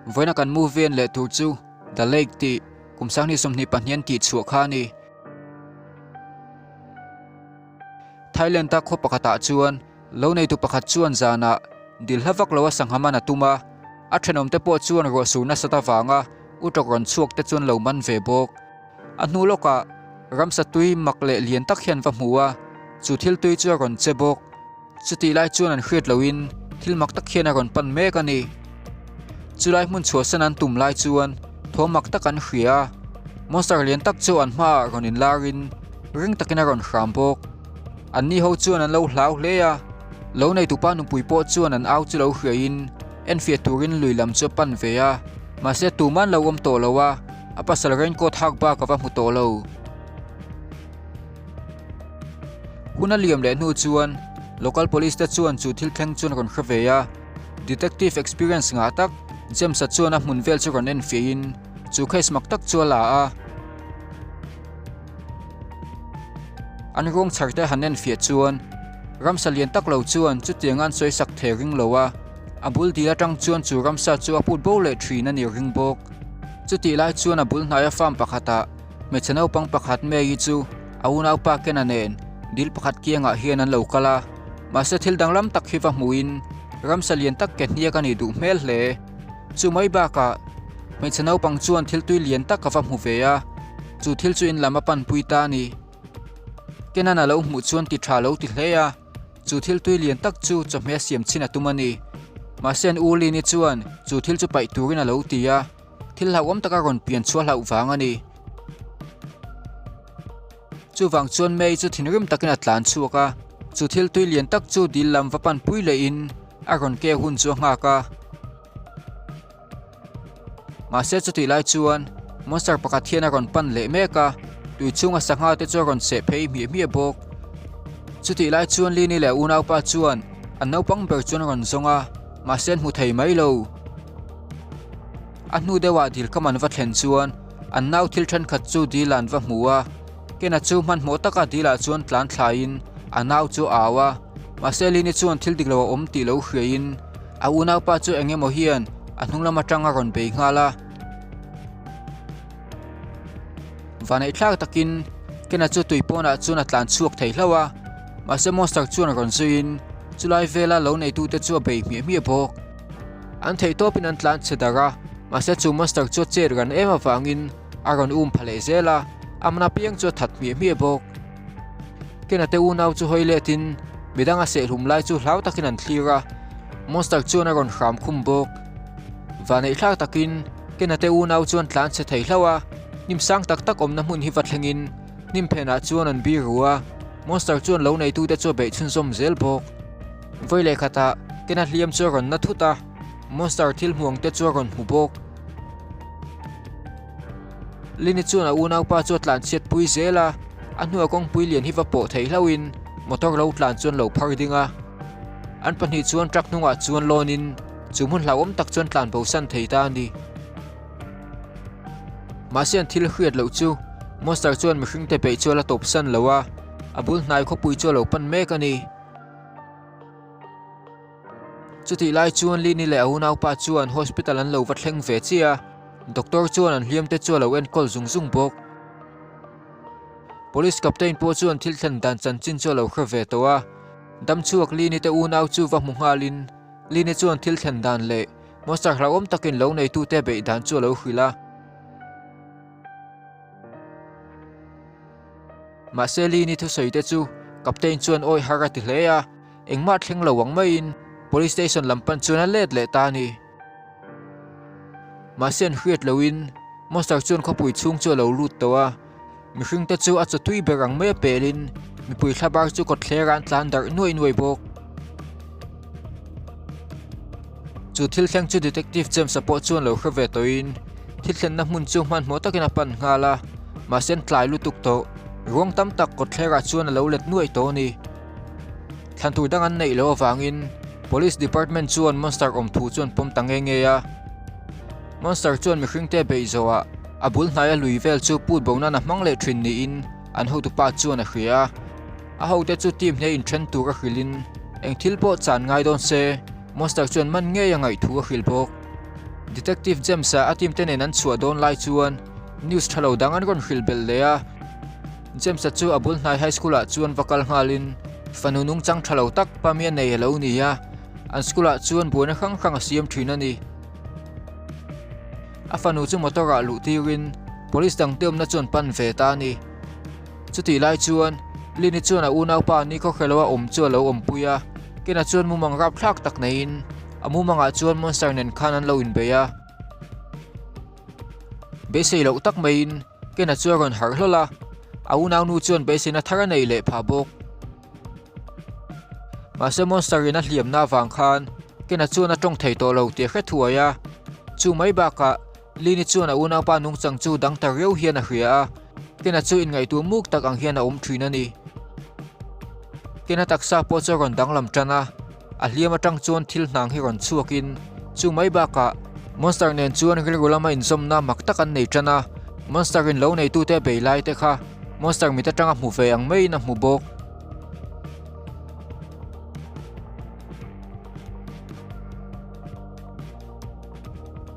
Vawiina kan movie en leh tur chu The Lake tih kum sanghnih 22 an tih chhuah kha a ni. Thailand-a khaw pakhatah chuan lo neitu pakhat chuan zanah dil hla vak lo a sangha man a tum a, a thenawmte pawh chuan ruah sur nasat avanga utawk rawn chhuak te chuan lo man ve bawk. A hnu lawkah ramsa tui mak leh lian tak hian va hmu a, chu thil tui chu a rawn che bawk. Chutih lai chuan an hriat lohin thil mak tak hian a rawn pan mek a ni. Chulai hmun chhuahsan an tum lai chuan thaw mak tak an hria a, monster lian tak chu an hmaah rawn inlarin ring takin a rawn hram bawk. Anni ho chuan an lo hlau hle a, lo neitupa nupui pawh chuan an au chu lo hriain enfiah turin lui lam chu a pan ve a, mahse tuman lo awm tawh lo a, a pasal raincoat hak bak a va hmu tawh lo. Hun a liam leh hnu chuan local police te chuan chu thil thleng chuan rawn hre ve a, detective experience ngah tak James-a chuan a hmun vel chu rawn en fiahin chu case mak tak chu a la a. An ruang chhar te han en fiah chuan ramsa lian tak lo chuan chutianga an sawi sak thei ring lo a, a bul dil atang chuan chu ramsa chu a put bo leh thin a ni ring bawk. Chutih lai chuan a bul hnaia farm pakhatah Hmeichhe naupang pakhat Mary chu a unaupa Kena nen dil pakhat kiangah hian an lo kal a, mahse thil danglam tak hi va hmuhin ramsa lian tak ke hniak a nih duh hmel hle. Chu mai bakah hmeichhe naupang chuan thil tui lian tak a va hmu ve a, chu thil chu in lam a panpui ta a ni. Kenan a lo hmuh chuan ti tha lo ti hle a, chu thil tui lian tak chu chawhmeh a siam chhin a tum a ni. Mahse an u Lini chuan chu thil chu paih turin a lo ti a. Thil hlauhawm taka rawn pian chhuah hlauh vang a ni. Chuvang chuan May chu thinrim takin a tlan chhuak a, chu thil tui lian tak chu dil lam va pan pui lehin a rawn ke hun chu a nghak a. Mahse chutih lai chuan monster pakhat hian a rawn pan leh mek a, tui chhunga sangha te chu a rawn seh phei hmiah hmiah bawk. Chutih lai chuan Lini leh a unaupa chuan an naupang ber chuan a rawn zawng a, mahse an hmu thei mai lo. A hnu deuhah dil kam an va thlen chuan an nau thil thenkhat chu dil an va hmu a, Kena chu hmanhmawh taka dilah chuan tlan thlaiin a nau chu a au a, mahse Lini chuan thil dik lo a awm tih lo hriain a unaupa chu eng emaw hian a hnung lam atang a rawn bei nghal a. Vaneihthlak takin Kena chu tui pawnah chuan a tlan chhuak thei hlauh a, mahse monster chuan rawn zuiin chulai vela lo neitute chu a bei hmiah hmiah bawk. An theih tawpin an tlan chhe darh a, mahse chu monster chu a chet ran em avangin a rawn um pha leh zel a, a man apiang chu a that hmiah hmiah bawk. Kena te unau chu hawi letin midang a sehhlum lai chu hlau takin an thlir a, monster chuan a rawn hram khum bawk. Vaneihthlak takin Kena te unau chuan tlan chhe thei hlauh a, hnim sang tak tak awmna hmun hi va thlengin hnim phenah chuan an bir ru a, monster chuan lo neitute chu a beih chhunzawm zel bawk. Vawi leh khatah Kena hliam chu a rawn na thut a, monster thil hmuang te chu a rawn hmu bawk. Lini chuan a unaupa chu a tlan chhiat pui zel a, a hnuah kawngpui lian hi va pawh thei hlauhin motor lo tlan chuan lo phar ding a. An pahnih chuan truck hnungah chuan lawnin chu hmun hlauhawm tak chuan tlan bosan thei ta a ni. Mahse an thil hriat loh chu monster chuan mihringte beih chu a la tawpsan lo a, a bul hnai khawpui chu a lo pan mek a ni. Chutih lai chuan Lini leh a unaupa chuan hospital an lo va thleng ve chiah a, doctor chuan an hliam te chu a lo enkawl zung zung bawk. Police captain pawh chuan thil thlen dan chanchin chu a lo hre ve tawh a, damchhuak Lini te unau chu va hmu nghalin Lini chuan thil thlen dan leh monster hlauhawm takin lo neitute beih dan chu a lo hrilh a. Mahse Lini thusawi te chu captain chuan awi har a ti hle a, engmah thleng lo ang maiin police station lam pan chuan a let leh ta a ni. Mahse an hriat loin monster chuan khawpui chhung chu a lo lut tawh a, mihring te chu a chaw tui ber ang mai a pelin mipui thlabar chu kawtthler ah an tlan darh nuai nuai bawk. Chu thil thleng chu Detective James-a pawh chuan lo hre ve tawhin thil thlenna hmun chu hmanhmawh takin a pan nghal a, mahse an tlai lutuk tawh. Ruang tam tak kawtthlerah chuan a lo let nuaih tawh a ni. Thlan tur dang an neih loh avangin Police Department chuan Monster awm thu chu an pawm ta nghe nghe a. Monster chuan mihringte beih zawhah a bul hnaia lui vel chu put bo nan a hmang leh thin niin an hotupa chuan a hria a. A hote chu team hne inthen tur a hrilhin eng thil pawh chan ngai dawn se Monster chuan man ngei a ngaih thu a hrilh bawk. Detective James-a a team te nen an chhuah dawn lai chuan news tha lo dang an rawn hrilh belh leh a. James-a chu a bul hnai high school-ah chuan va kal nghalin fanu nungchang tha lo tak Pamia nei a lo ni a, an school-ah chuan buaina hrang hrang a siam thin a ni. A fanu chu motor-ah luh tirin police dangte awmna chuan pan ve ta a ni. Chutih lai chuan Lynn-i chuan a unaupa nikhaw hre loa awm chu a lo awmpui a, Ken-a chuan mumang rapthlak tak neiin a mumangah chuan monster nen khan an lo inbei a. Beisei loh tak maiin Ken-a chu a rawn harh hlawl a, a unaunu chuan beiseina thar a nei leh phah bawk. Mahse monster in a hliamna avang khan Ken-a chuan a tawng thei tawh lo tih a hre thuai a, chu mai bakah Lini chuan a unaupa nungchang chu dang ta riau hian a hria a, Kena chu inngaihtuah muk tak ang hian a awm thin a ni. Kena taksa pawh chu a rawn danglam tan a, a hliam atang chuan thil hnang hi rawn chhuakin chu mai bakah Monster nen chuan rilru lama inzawmna mak tak an nei tan a, Monster in lo neitute a bei lai te kha Monster mit atanga hmu ve ang maiin a hmu bawk.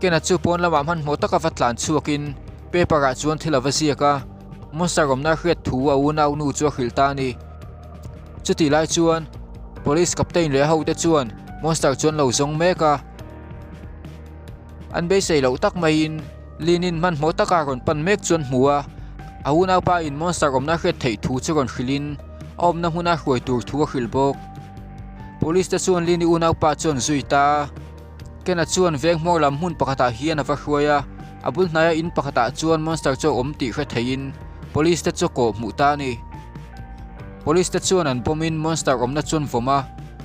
Kena chu pawn lamah hmanhmawh taka va tlan chhuakin paper ah chuan thil a va ziak a, monster awmna a hriat thu a unau nu chu a hrilh ta a ni. Chutih lai chuan police captain leh a hote chuan monster chu an lo zawng mek a, an beisei loh tak maiin Lin-in hmanhmawh taka rawn pan mek chu an hmu a, a unaupa in monster awmna a hriat theih thu chu rawn hrilhin a awmna hmuna hruai tur thu a hrilh bawk. Police te chuan Lin-i unaupa chu an zui ta a. Ken-a chuan veng hmawr lam hmun pakhatah hian a va hruai a, a bul hnaia in pakhatah chuan monster chu a awm tih hre theihin police te chu kawh hmuh ta a ni. Police te chuan an bawmin monster awmna chu an vawm a,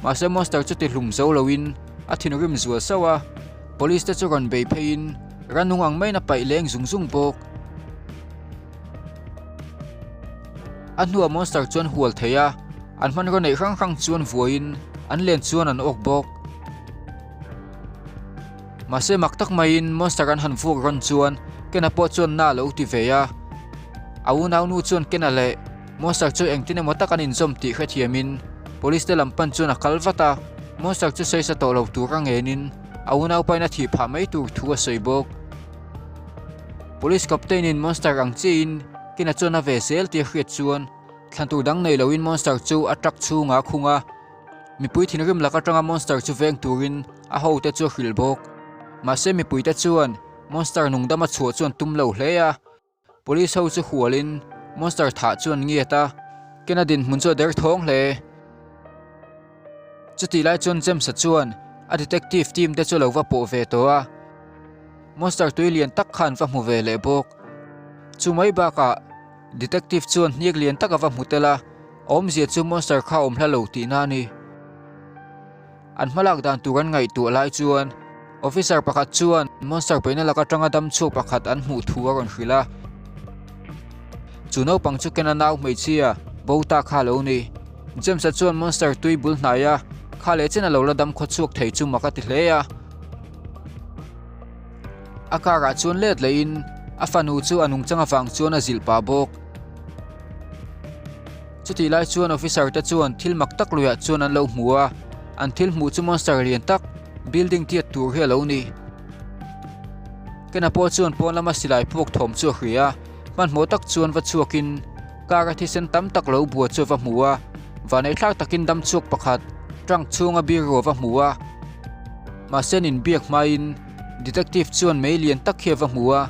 mahse monster chu tihlum zo loin a thinrim zual sauh a, police te chu rawn bei pheiin ranung ang maiin a paih leng zung zung bawk. A hnuah monster chuan hual thei a, an hmanraw neih hrang hrang chuan vuaiin an len chuan an awk bawk. Mahse mak tak maiin monster an han vuak rawn chuan Ken-a pawh chuan na a lo ti ve a. A unaunu chuan Ken-a leh monster chu engtin emaw tak an inzawm tih hrethiamin police te lam pan chuan a kal vat a, monster chu sawi sa tawh lo tur a ngenin a unaupain a thih phah mai tur thu a sawi bawk. Police captain in monster ang chiahin Ken-a chuan a ve zel tih a hriat chuan thlan tur dang nei loin monster chu a truck chhungah a khung a. Mipui thinrim lak atanga monster chu veng turin a hote chu a hrilh bawk. Mahse mipuite chuan monster nungdama chhuah chuan tum lo hle a, police ho chu hualin monster thah chuan ngiat a, Ken-a dinhmun chu a derthawng hle. Chutih lai chuan James-a chuan a detective team te chu a lo va pawh ve tawh a, monster tui lian tak khan va hmu ve leh bawk. Chu mai bakah detective chuan hniak lian tak a va hmu tel a, Awmzia chu monster kha awm hla lo tihna a ni. An hmalak dan tur an ngaihtuah lai chuan officer pakhat chuan monster peihna lak atanga dam chhuak pakhat an hmuh thu a rawn hrilh a. Chu naupang chu Ken-a nau hmeichhia bo ta kha a lo ni. James-a chuan monster tui bul hnai a, kha leh chen a lo la dam khaw chhuak thei chu mak a ti hle a. A car ah chuan let lehin a fanu chu a nungchang avang chuan a zilh pah bawk. Chutih lai chuan officer te chuan thil mak tak luiah chuan an lo hmu a, an thil hmuh chu monster lian tak building tiat tur hi a lo ni. Ken-a pawh chuan pawn lama silai puak thawm chu a hria a, hmanhmawh tak chuan va chhuakin car a thisen tam tak lo bua chu a va hmu a, vaneihthlak takin dam chhuak pakhat trunk chhunga biru a va hmu a. Mahse an inbiak hmain detective chuan mei lian tak hi a va hmu a,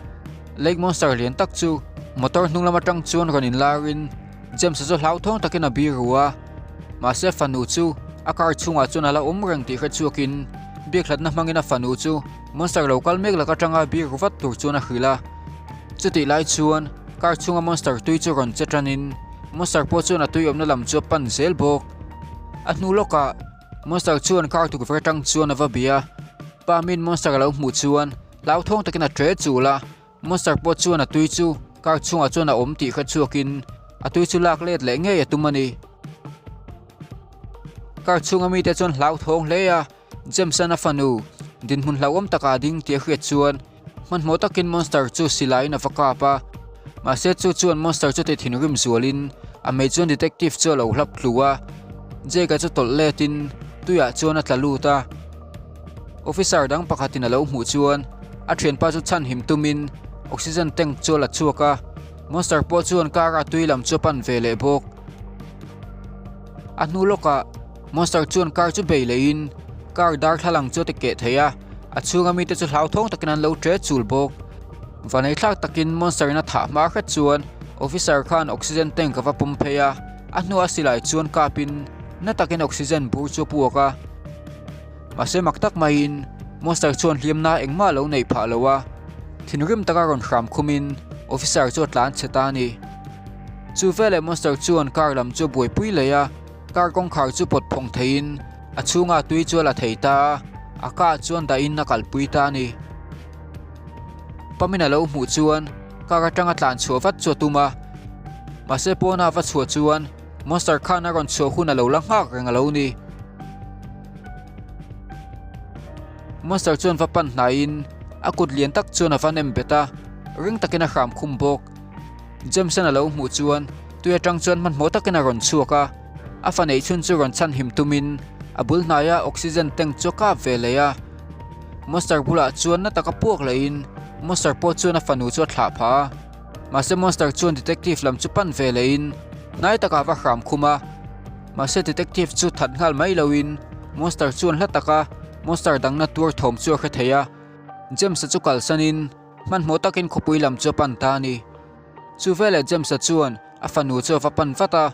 Lake Monster lian tak chu motor hnung lam atang chuan rawn inlarin James-a chu hlauthawng takin a biru a, mahse fanu chu a car chhungah chuan a la awm reng tih hre chhuakin biakhlatna hmangin a fanu chu monster lo kal mek lak atanga biru vat tur chuan a hrilh a. Chutih lai chuan car chhunga monster tui chu rawn che tanin monster pawh chuan a tui awmna lam chu a pan zel bawk. A hnu lawkah monster chuan car tukverh atang chuan a va bia a, pa min monster a lo hmuh chuan Hlauthawng takin a tre chul a, monster pawh chuan a tui chu car chhungah chuan a awm tih hre chhuakin a tui chu lak let leh ngei a tum a ni. Car chhunga mite chuan hlauthawng hle a, James-a'n a fanu dinhmun hlauhawm takah a ding tih a hriat chuan hmanhmawh takin monster chu silaiin a va kap a, mahse chu chuan monster chu ti thinrim zualin a mei chuan detective chu a lo hlap tlu a, Jake-a chu tawlh letin tuiah chuan a tla lut a. Officer dang pakhatin a lo hmuh chuan A thianpa chu chhanhim tumin oxygen tank chu a la chhuak a, Monster pawh chuan car a tui lam chu a pan ve leh bawk. A hnu lawkah Monster chuan car chu bei leihin car darthlalang chu a ti keh thei a, a chhunga mite chu hlauthawng takin an lo ṭe chul bawk. Vaneithlak takin Monster in a thah hma hret chuan officer khan oxygen tank a va pawm phei a, a hnuah silai chuan kapin na takin oxygen bur chu a puak a. Mahse mak tak maiin Monster chuan hliamna engmah a lo neih phah lo a, thinrim taka rawn hram khumin officer chu a tlan chhe ta a ni. Chu veleh Monster chuan car lam chu a buaipui leh a, car kawngkhar chu pawt phawng theiin a chhunga tui chu a la thei ta a, a ka ah chuan dahin a kalpui ta a ni. Pamin a lo hmuh chuan car atanga tlan chhuah vat chu a tum a, mahse pawna a va chhuah chuan Monster khan a rawn chhuah hun a lo la nghak reng a lo ni. Monster chuan va pan hnaiin a kut lian tak chuan a va nem bet a, ring takin a hram khum bawk. Jameson a lo hmuh chuan tui atang chuan hmanhmawh takin a rawn chhuak a, a fa neih chhun chu rawn chhanhim tumin a bul hnaia oxygen tank chu a kap ve leh a. Monster bulah chuan na taka puak lehin Monster pawh chuan a fanu chu a thlah phah a. Mahse Monster chuan detective lam chu pan ve lehin hnai takah a va hram khum a. Mahse detective chu that nghal mai loin Monster chuan hla taka Monster dangna tuar thawm chu a hre thei a. James-a chu kalsanin hmanhmawh takin khawpui lam chu a pan ta a ni. Chu veleh James-a chuan a fanu chu a va pan vat a,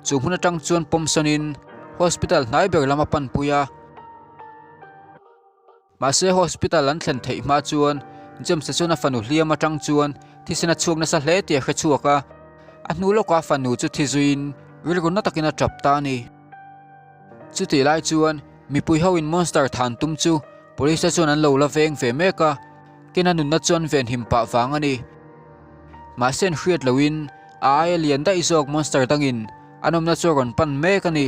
chu hmun atang chuan pawm sawnin hospital hnai ber lam a panpui a. Mahse hospital an thlen theih hma chuan James-a chuan a fanu hliam atang chuan thisen a chhuak nasa hle tih a hre chhuak a, a hnu lawkah a fanu chu thi zuiin rilru na takin a tap ta a ni. Chutih lai chuan mipui ho in monster than tum chu police te chuan an lo la veng ve mek a, Ken-a nunna chu an venhim pah vang a ni. Mahse an hriat loin a aia lian daih zawk monster dangin an awmna chu a rawn pan mek a ni.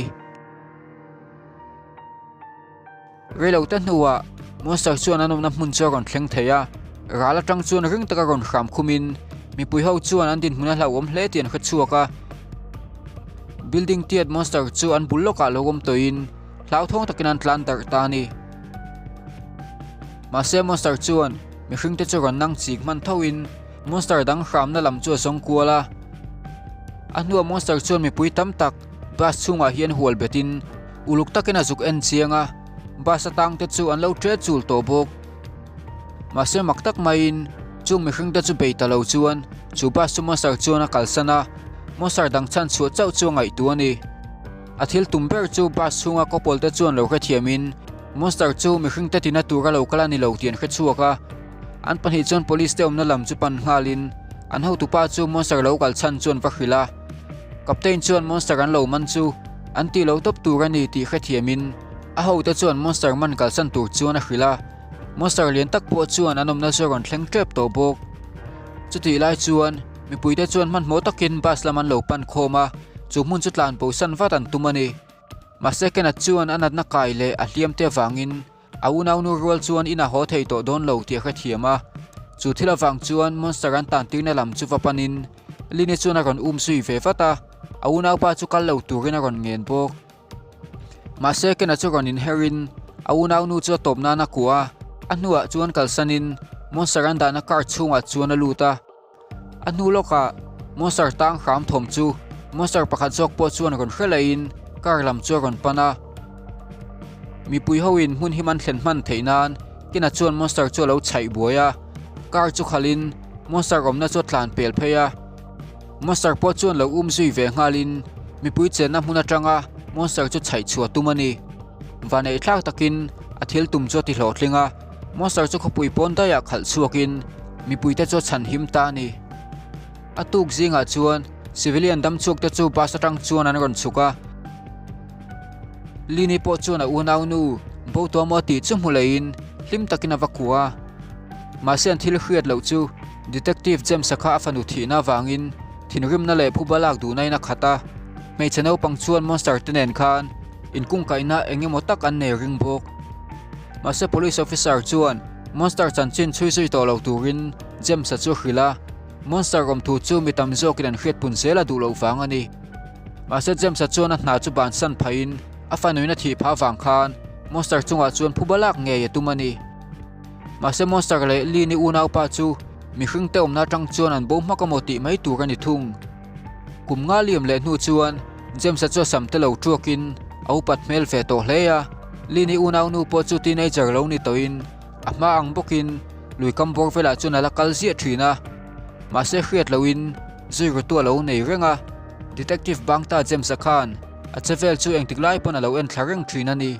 Reilote hnuah Monster chuan an awmna hmun chu a rawn thleng thei a, ral atang chuan ring taka rawn hram khumin mipui ho chuan an dinhmun a hlauhawm hle tih an hre chhuak a. Building tiat Monster chu an bul lawkah lo awm tawhin hlauthawng takin an tlan darh ta a ni. Mahse Monster chuan mihringte chu rawn nang chik hman thoin Monster dang hramna lam chu a zawng kual a. A hnuah Monster chuan mipui tam tak Bus chhungah hian hual betin uluk takin a zuk en chiang a, bus atang te chu an lo ṭe chul tawh bawk. Mahse mak tak maiin chung mihring te chu bei ta lo chuan chu bus chu Monster chuan a kalsan a, Monster dang chhan chhuah chauh chu a ngaihtuah a ni. A thil tum ber chu bus chhunga couple te chuan lo hrethiamin Monster chu mihring te tina tura lo kal a ni lo tih an hrechhuak a, an pahnih chuan police te awmna lam chu pan nghalin an hotupa chu Monster lo kal chhan chu an va hrilh a. Captain chuan monster an lo man chu an tih lo tawp tur a ni tih hrethiamin a hote chuan monster man kalsan tur chuan a hrilh a, monster lian tak pawh chuan an awmna chu a rawn thleng tep tawh bawk. Chutih lai chuan mipuite chuan hmanhmawh takin bus lam an lo pan khawm a, chu hmun chu tlan bosan vat an tum a ni. Mahse Kenneth chuan a natna kai leh a hliamte avangin A unaunu rual chuan in a haw thei tawh dawn lo tih a hrethiam a, chu thil avang chuan Monster an tan tirna lam chu va panin Lini chuan a rawn um zui ve vat a, a unaupa chu kal lo turin a rawn ngen bawk. Mahse Ken-a chu rawn inherin a unaunu chu a tawp nan a kuah a, a hnuah chuan kalsanin Monster an dahna car chhungah chuan a lut a. A hnu lawkah Monster tang hram thawm chu Monster pakhat zawk pawh chuan rawn hre laiin car lam chu a rawn pan a. Mipui hoin hmun him an thlen hman theih nan Kina chuan Monster chu a lo chhaih buai a, car chu khalhin Monster awmna chu a tlan pel phei a. Monster pawh chuan lo um zui ve nghalin mipui chenna hmun atanga Monster chu chhaih chhuah tum a ni. Vaneih thlak takin a thil tum chu a ti hlawhtling a. Monster chu khawpui pawn daiah khalh chhuakin mipuite chu a chhan him ta a ni. A tuk zingah chuan civilian dam chhuakte chu bus atang chuan an rawn chhuk a. Lini pawh chuan a unaunu bo tuah maw tih chu hmu leiin hlim takin a va kuah a. Mahse an thil hriat loh chu Detective James-a kha a fanu thihna avangin thinrimna leh phuba lak duhnain a khat a. Hmeichhe naupang chuan Monster te nen khan inkungkaihna eng emaw tak an nei ring bawk. Mahse police officer chuan Monster chanchin chhui zui tawh lo turin James-a chu a hrilh a, Monster awm thu chu mi tam zawkin an hriat pun zel a duh loh vang a ni. Mahse James-a chuan a hna chu bansan phahin a fanuin a thih phah vang khan Monster chungah chuan phuba lak ngei a tum a ni. Mahse Monster leh Lynn-i unaupa chu mihring te awmna atang chuan an bo hmak amaw tih mai tur a ni thung. Kum nga liam leh hnu chuan James-a chu a sam te lo tuakin a upat hmel ve tawh hle a, Lynn-i unaunu pawh chu teenager lo ni tawhin a hma ang bawkin lui kam bawr velah chuan a la kal ziah thin a. Mahse hriat lohin zui rutu a lo nei reng a, Detective Bangta James-a khan a che vel chu engtik lai pawn a lo en thla reng thin a ni.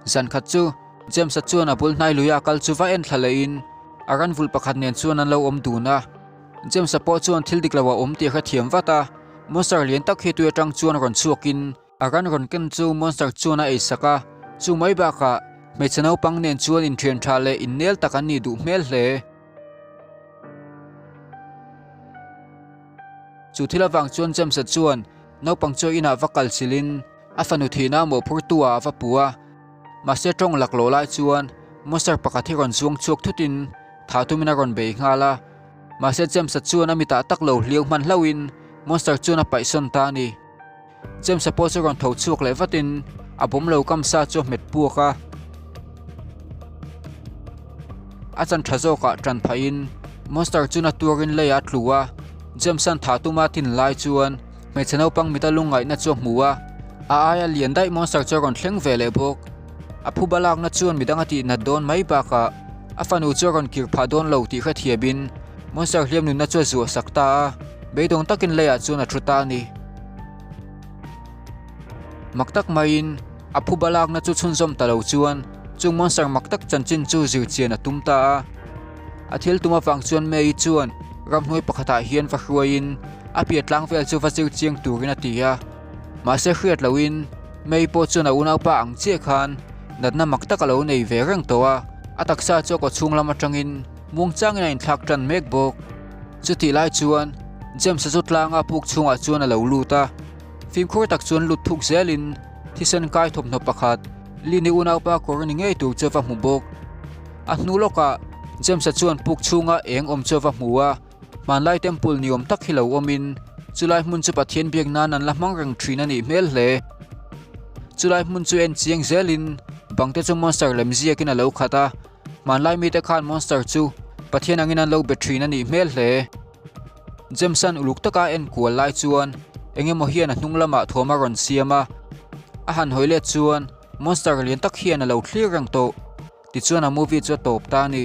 Zan khat chu James-a chuan a bul hnai luia kal chu va en thla lehin a ran vulh pakhat nen chuan an lo awm dun a. James-a pawh chuan thil dik lo a awm tih a hrethiam vat a, monster lian tak hi tui atang chuan rawn chhuakin a ran rawn ken chu monster chuan a eisak a, chu mai bakah hmeichhe naupang nen chuan inthian tha leh innel tak an nih duh hmel hle. Chu thil avang chuan James-a chuan naupang chu inah va kal chilhin a fanu thihna mawhphurtu ah a va pu a. Mahse tawng laklawh lai chuan monster pakhat hi rawn zuang chhuak thutin thah tumin a rawn bei nghal a. Mahse James-a chuan a mitah tak lo hliau hman hlauhin monster chuan a paihsawn ta a ni. James-a pawh chu rawn tho chhuak leh vatin a bawm lo kam sa chu a hmet puak a. A chan tha zawkah tan phahin monster chu na tuarin leiah a tlu a. James-a'n thah tuma tin lai chuan hmeichhe naupang mita lungngaihna chu a hmu a. A aia lian daih monster chu a rawn thleng ve leh bawk. A phuba lakna chuan midang a tihnat dawn mai bakah a fanu chu a rawn kir phah dawn lo tih hrethiamin monster hliam nunna chu a zuah sak ta a, beidawng takin leiah chuan a thu ta a ni. Mak tak maiin a phuba lakna chu chhunzawm ta lo chuan chung monster mak tak chanchin chu zir chian a tum ta a. A thil tum avang chuan May-i chuan ramhnuai pakhatah hian va hruaiin a pian tlang vel chu va zir chiang turin a ti a. Mahse hriat loin May pawh chuan a unaupa ang chiah khan natna mak tak a lo nei ve reng tawh a, a taksa chu a kaw chhung lam atangin muangchangin a inthlak tan mek bawk. Chutih lai chuan James-a chu tlanga puk chhungah chuan a lo lut a, fimkhur tak chuan lut thuk zelin thisen kai thawmhnaw pakhat Lynn-i unaupa kawr ni ngei tur chu a va hmu bawk. A hnu lawkah James-a chuan puk chhunga eng awm chu a va hmu a. Hmanlai temple ni awm tak hi lo awmin chulai hmun chu Pathian biak nan an la hmang reng thin a nih hmel hle. Chulai hmun chu en chiang zelin bang te chu monster lem ziakin a lo khat a, hmanlai mite khan monster chu Pathian angin an lo be thin a nih hmel hle. James-a'n uluk taka a en kual lai chuan eng emaw hian a hnung lamah thuam a rawn siam a, a han hawi let chuan monster lian tak hian a lo thlir reng tawh. Tichuan a movie chu a tawp ta a ni.